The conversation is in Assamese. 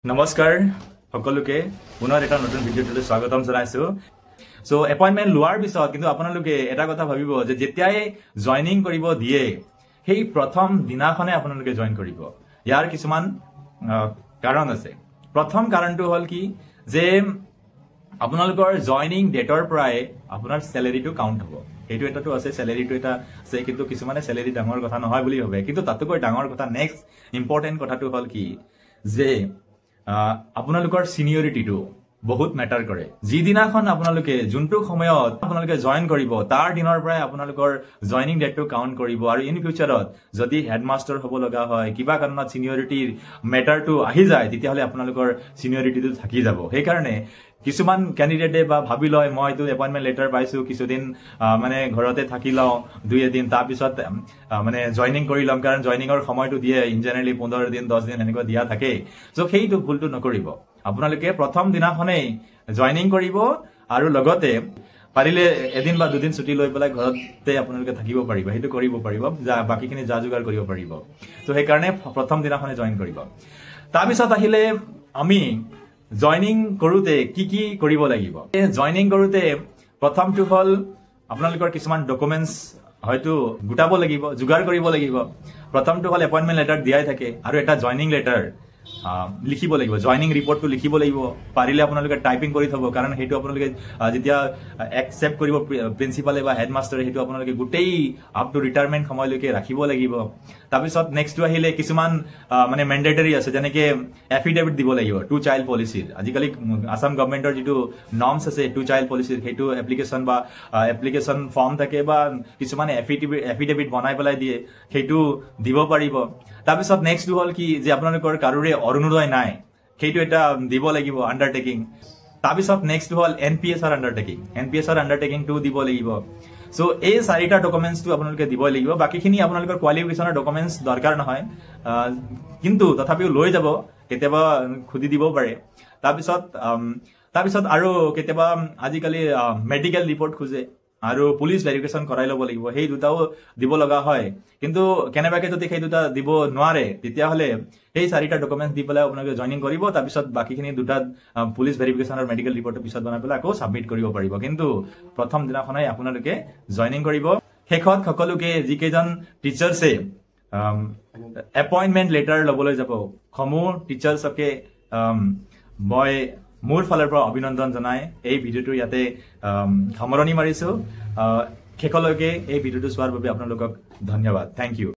নমস্কাৰ সকলোকে, পুনৰ এটা নতুন ভিডিঅ'টোলৈ স্বাগতম জনাইছো। চ' এপইণ্টমেণ্ট লোৱাৰ পিছত কিন্তু আপোনালোকে এটা কথা ভাবিব যে যেতিয়াই জইনিং কৰিব দিয়ে, সেই প্ৰথম দিনাখনে আপোনালোকে জইন কৰিব। ইয়াৰ কিছুমান কাৰণ আছে। প্ৰথম কাৰণটো হ'ল কি যে আপোনালোকৰ জইনিং ডেটৰ পৰাই আপোনাৰ চেলেৰিটো কাউণ্ট হ'ব। সেইটো এটাতো আছে, চেলেৰিটো এটা আছে, কিন্তু কিছুমানে চেলেৰি ডাঙৰ কথা নহয় বুলি ভাবে। কিন্তু তাতোকৈ ডাঙৰ কথা, নেক্সট ইম্পৰ্টেণ্ট কথাটো হ'ল কি যে আপোনালোকৰ চিনিয়ৰিটিটো বহুত মেটাৰ কৰে। যিদিনাখন আপোনালোকে, যোনটো সময়ত আপোনালোকে জইন কৰিব, তাৰ দিনৰ পৰাই আপোনালোকৰ জইনিং ডেটটো কাউণ্ট কৰিব। আৰু ইন ফিউচাৰত যদি হেডমাষ্টাৰ হ'ব লগা হয়, কিবা কাৰণত চিনিয়ৰিটিৰ মেটাৰটো আহি যায়, তেতিয়াহ'লে আপোনালোকৰ চিনিয়ৰিটিটো থাকি যাব। সেইকাৰণে কিছুমান কেণ্ডিডেটে বা ভাবি লয়, মই এইটো এপইণ্টমেণ্ট লেটাৰ পাইছো, কিছুদিন মানে ঘৰতে থাকি লওঁ দুই এদিন, তাৰপিছত মানে জইনিং কৰি ল'ম। কাৰণ জইনিঙৰ সময়টো দিয়ে ইন জেনেৰেলি 15 দিন, 10 দিন এনেকুৱা দিয়া থাকে। চ' সেইটো ভুলটো নকৰিব। আপোনালোকে প্ৰথম দিনাখনেই জইনিং কৰিব আৰু লগতে পাৰিলে এদিন বা দুদিন ছুটি লৈ পেলাই ঘৰতে আপোনালোকে থাকিব পাৰিব, সেইটো কৰিব পাৰিব, যা বাকীখিনি যা যোগাৰ কৰিব পাৰিব। চ' সেইকাৰণে প্ৰথম দিনাখনে জইন কৰিব। তাৰপিছত আহিলে আমি জইনিং কৰোঁতে কি কি কৰিব লাগিব। জইনিং কৰোঁতে প্ৰথমটো হ'ল আপোনালোকৰ কিছুমান ডকুমেণ্টছ হয়তো গোটাব লাগিব, যোগাৰ কৰিব লাগিব। প্ৰথমটো হ'ল এপইণ্টমেণ্ট লেটাৰ দিয়াই থাকে আৰু এটা জইনিং লেটাৰ লিখিব লাগিব, জইনিং ৰিপৰ্টটো লিখিব লাগিব। পাৰিলে আপোনালোকে টাইপিং কৰি থব, কাৰণ সেইটো আপোনালোকে যেতিয়া একচেপ্ট কৰিব প্ৰিন্সিপালে বা হেডমাষ্টাৰে, সেইটো আপোনালোকে গোটেই আপ টু ৰিটায়াৰমেণ্ট সময়লৈকে ৰাখিব লাগিব। তাৰপিছত নেক্সটটো আহিলে কিছুমান মানে মেণ্ডেটৰী আছে, যেনেকে এফিডেভিট দিব লাগিব টু চাইল্ড পলিচিৰ। আজিকালি আছাম গভমেণ্টৰ যিটো নৰ্মছ আছে টু চাইল্ড পলিচিৰ, সেইটো এপ্লিকেশ্যন বা এপ্লিকেশ্যন ফৰ্ম থাকে বা কিছুমানে এফিডেভিট বনাই পেলাই দিয়ে, সেইটো দিব পাৰিব। তাৰপিছত নেক্সটটো হ'ল কি যে আপোনালোকৰ কাৰোৰে অৰুণোদয় নাই, সেইটো এটা দিব লাগিব আণ্ডাৰটেকিং। তাৰপিছত নেক্সট হ'ল এনপিএছৰ আণ্ডাৰটেকিং, এনপিএছৰ আণ্ডাৰটেকিংটো দিব লাগিব। চ' এই চাৰিটা ডকুমেণ্টছটো আপোনালোকে দিবই লাগিব। বাকীখিনি আপোনালোকৰ কোৱালিফিকেশ্যনৰ ডকুমেণ্টছ দৰকাৰ নহয়, কিন্তু তথাপিও লৈ যাব, কেতিয়াবা সুধি দিব পাৰে। তাৰপিছত আৰু কেতিয়াবা আজিকালি মেডিকেল ৰিপৰ্ট খোজে আৰু পুলিচ ভেৰিফিকেশ্যন কৰাই ল'ব লাগিব, সেই দুটাও দিব লগা হয়। কিন্তু কেনেবাকে যদি সেই দুটা দিব নোৱাৰে, তেতিয়াহ'লে সেই চাৰিটা ডকুমেণ্টছ দি পেলাই আপোনালোকে জইনিং কৰিব। তাৰপিছত বাকীখিনি দুটা পুলিচ ভেৰিফিকেশ্যন আৰু মেডিকেল ৰিপৰ্টৰ পিছত বনাই পেলাই আকৌ ছাবমিট কৰিব পাৰিব। কিন্তু প্ৰথম দিনাখনেই আপোনালোকে জইনিং কৰিব। শেষত সকলোকে, যিকেইজন টিচাৰ্ছে এপইণ্টমেণ্ট লেটাৰ ল'বলৈ যাব, সমূহ টিচাৰ্ছকে মই মোৰ ফালৰ পৰা অভিনন্দন জনাই এই ভিডিঅ'টো ইয়াতে সামৰণি মাৰিছো। শেষলৈকে এই ভিডিঅ'টো চোৱাৰ বাবে আপোনালোকক ধন্যবাদ। Thank U.